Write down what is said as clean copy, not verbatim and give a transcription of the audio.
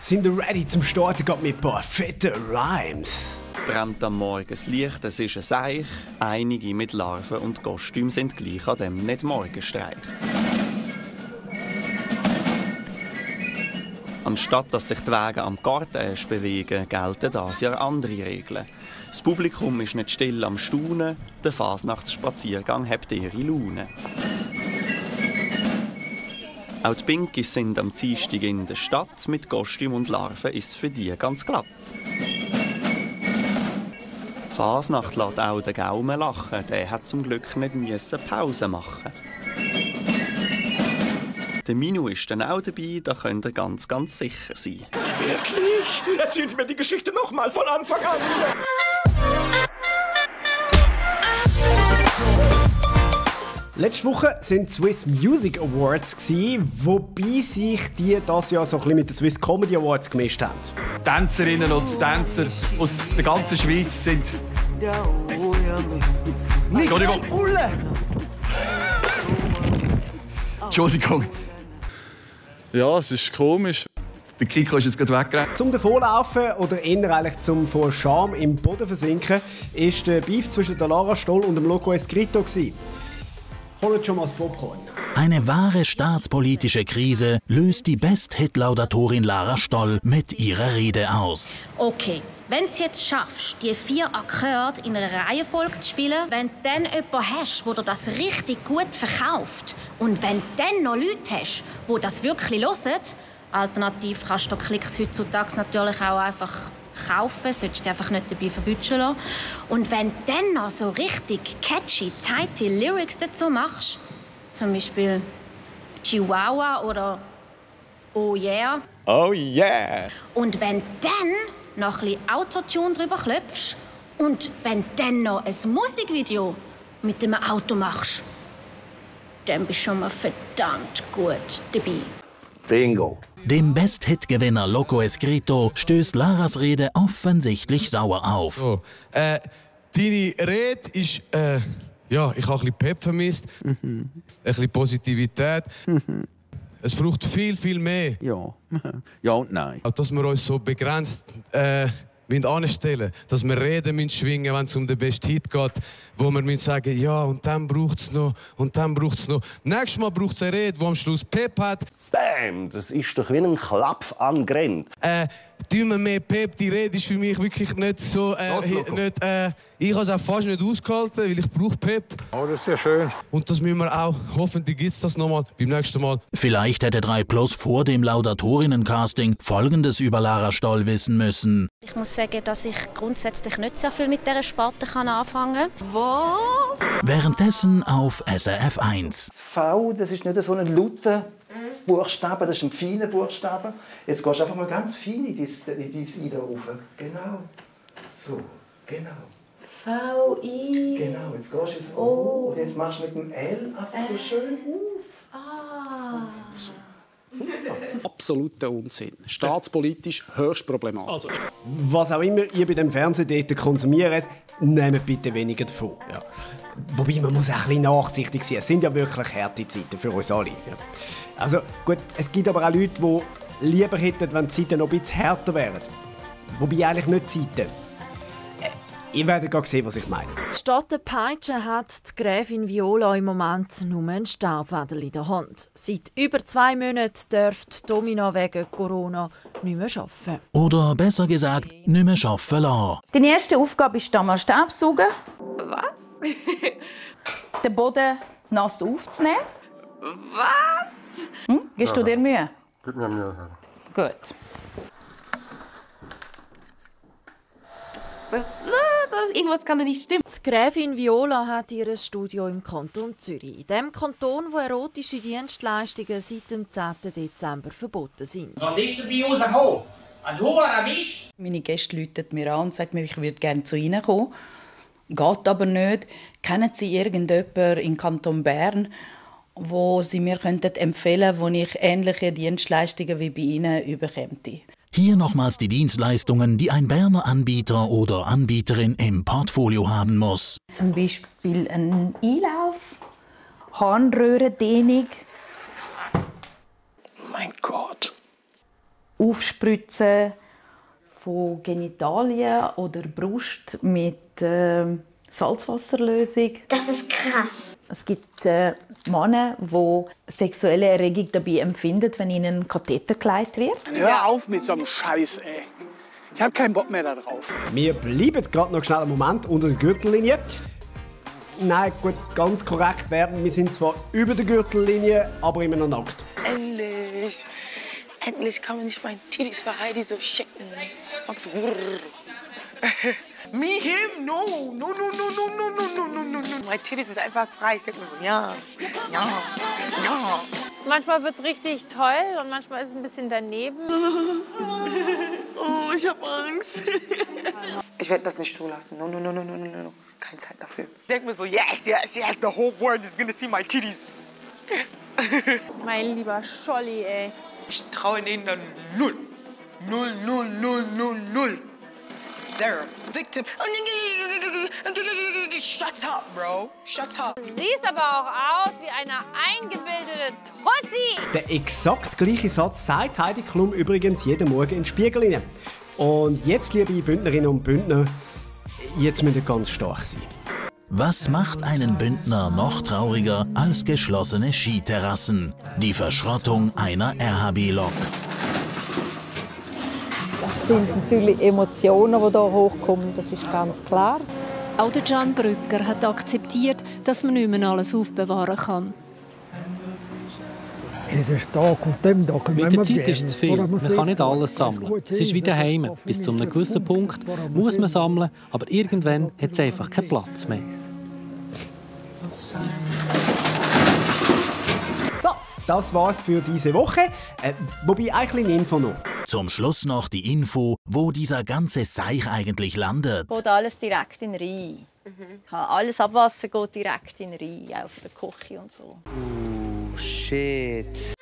Sind ihr ready zum Starten? Geht mit ein paar fetten Rhymes. Brennt am Morgen das Licht, es ist ein Seich. Einige mit Larven und Kostüm sind gleich an dem Nicht-Morgenstreich. Anstatt dass sich die Wege am Garten bewegen, gelten dieses Jahr andere Regeln. Das Publikum ist nicht still am Staunen, der Fasnachtsspaziergang hat ihre Laune. Auch die Pinkies sind am Dienstag in der Stadt. Mit Kostüm und Larven ist es für die ganz glatt. Die Fasnacht lässt auch den Gaumen lachen. Der hat zum Glück nicht Pause machen. Der Minu ist dann auch dabei, da könnt ihr ganz, ganz sicher sein. Wirklich? Erzählen Sie mir die Geschichte noch mal von Anfang an. Letzte Woche waren die Swiss Music Awards, wobei sich die dieses Jahr so ein bisschen mit den Swiss Comedy Awards gemischt haben. Tänzerinnen und Tänzer aus der ganzen Schweiz sind... Entschuldigung. Entschuldigung. Ja, es ist komisch. Der Kliko ist jetzt gerade weggerannt. Zum Davonlaufen oder eher eigentlich zum vor Scham im Boden versinken, war der Beef zwischen der Lara Stoll und dem Loco Escrito. Holt schon mal das Popcorn. Eine wahre staatspolitische Krise löst die Best-Hit-Laudatorin Lara Stoll mit ihrer Rede aus. Okay, wenn du es jetzt schaffst, die 4 Akkorde in einer Reihenfolge zu spielen, wenn du dann jemanden hast, der das richtig gut verkauft und wenn du dann noch Leute hast, die das wirklich hören, alternativ kannst du Klicks heutzutage natürlich auch einfach kaufen, solltest du einfach nicht dabei verwutschen lassen. Und wenn du dann noch so richtig catchy, tighty Lyrics dazu machst, zum Beispiel Chihuahua oder Oh yeah. Oh yeah. Und wenn du dann noch ein bisschen Autotune drüber klopfst und wenn du dann noch ein Musikvideo mit dem Auto machst, dann bist du schon mal verdammt gut dabei. Bingo. Dem Best-Hit-Gewinner Loco Escrito stößt Laras Rede offensichtlich sauer auf. So, deine Rede ist, ja, ich habe ein bisschen Pep vermisst, ein bisschen Positivität. Es braucht viel, viel mehr. Ja. Ja und nein. Auch dass wir uns so begrenzt anstellen, dass wir Reden müssen schwingen, wenn es um den besten Hit geht, wo wir müssen sagen, ja, und dann braucht es noch, und dann braucht es noch. Nächstes Mal braucht es eine Rede, die am Schluss Pep hat. Bam, das ist doch wie ein Klaps an Grenz. Tun wir mehr Pep, die Rede ist für mich wirklich nicht so... ich habe es auch fast nicht ausgehalten, weil ich brauche Pep. Oh, das ist ja schön. Und das müssen wir auch, hoffentlich gibt es das nochmal beim nächsten Mal. Vielleicht hätte 3plus vor dem Laudatorinnen-Casting Folgendes über Lara Stoll wissen müssen. Ich muss sagen, dass ich grundsätzlich nicht sehr viel mit dieser Sparte anfangen kann. Was? Währenddessen auf SRF 1. V, das ist nicht so ein lauter Buchstabe, das ist ein feiner Buchstabe. Jetzt gehst du einfach mal ganz fein in dein I da rauf. Genau. So, genau. V-I. Genau, jetzt gehst du ins O. Und jetzt machst du mit dem L einfach so schön auf. Ah. Super. Absoluter Unsinn. Staatspolitisch höchst problematisch. Also. Was auch immer ihr bei dem Fernsehen dort konsumiert, nehmt bitte weniger davon. Ja. Wobei, man muss auch ein bisschen nachsichtig sein. Es sind ja wirklich harte Zeiten für uns alle. Ja. Also gut, es gibt aber auch Leute, die lieber hätten, wenn die Zeiten noch ein bisschen härter wären. Wobei eigentlich nicht Zeiten. Ihr werdet gerade sehen, was ich meine. Statt der Peitsche hat die Gräfin Viola im Moment nur einen Staubwedel in der Hand. Seit über 2 Monaten dürfte Domina wegen Corona nicht mehr arbeiten. Oder besser gesagt, nicht mehr arbeiten lassen. Deine erste Aufgabe ist damals Staubsaugen. Was? Den Boden nass aufzunehmen. Was? Gibst du dir Mühe? Gib mir Mühe. Gut. Irgendwas kann da nicht stimmen. Die Gräfin Viola hat ihr Studio im Kanton Zürich. In dem Kanton, wo erotische Dienstleistungen seit dem 10. Dezember verboten sind. Was ist dabei rausgekommen? Ein Hurenwisch? Meine Gäste rufen mir an und sagen mir, ich würde gerne zu Ihnen kommen. Geht aber nicht. Kennen Sie irgendjemanden im Kanton Bern, wo Sie mir empfehlen könnten, wo ich ähnliche Dienstleistungen wie bei Ihnen bekäme? Hier nochmals die Dienstleistungen, die ein Berner Anbieter oder Anbieterin im Portfolio haben muss. Zum Beispiel ein Einlauf, Harnröhrendehnung. Mein Gott. Aufspritzen von Genitalien oder Brust mit Salzwasserlösung. Das ist krass. Es gibt Männer, die sexuelle Erregung dabei empfinden, wenn ihnen ein Katheter gelegt wird. Hör auf mit so einem Scheiß, ey. Ich habe keinen Bock mehr darauf. Wir bleiben gerade noch schnell einen Moment unter der Gürtellinie. Nein, gut, ganz korrekt werden. Wir sind zwar über der Gürtellinie, aber immer noch nackt. Endlich! Endlich kann man nicht meinen Titties für Heidi so checken. So Me, him, no. No, no, no, no, no, no, no, no, no. Mein Titties ist einfach frei. Ich denke mir so, ja, ja, ja. Manchmal wird es richtig toll und manchmal ist es ein bisschen daneben. Oh, ich hab Angst. Ich werde das nicht zulassen. No, no, no, no, no, no, no. Keine Zeit dafür. Ich denke mir so, yes, yes, yes, the whole world is gonna see my titties. Mein lieber Scholli, ey. Ich traue denen dann null. Null, null, null, null, null. Zero. Victim. Shut up, bro. Shut up. Du siehst aber auch aus wie eine eingebildete Tussi. Der exakt gleiche Satz sagt Heidi Klum übrigens jeden Morgen in den Spiegel rein. Und jetzt, liebe Bündnerinnen und Bündner, jetzt müsst ihr ganz stark sein. Was macht einen Bündner noch trauriger als geschlossene Skiterrassen? Die Verschrottung einer RHB-Lok. Das sind natürlich Emotionen, die hier hochkommen, das ist ganz klar. Auch der Can Brücker hat akzeptiert, dass man nicht mehr alles aufbewahren kann. Es ist Tag und dem Tag. Mit der Zeit ist es zu viel. Man kann nicht alles sammeln. Es ist wie daheim. Bis zu einem gewissen Punkt muss man sammeln, aber irgendwann hat es einfach keinen Platz mehr. So, das war's für diese Woche. Wobei eigentlich eine Info noch. Zum Schluss noch die Info, wo dieser ganze Seich eigentlich landet. Geht alles direkt in den Rhein. Alles Abwasser geht direkt in den Rhein, auch für die Küche und so. Oh, shit.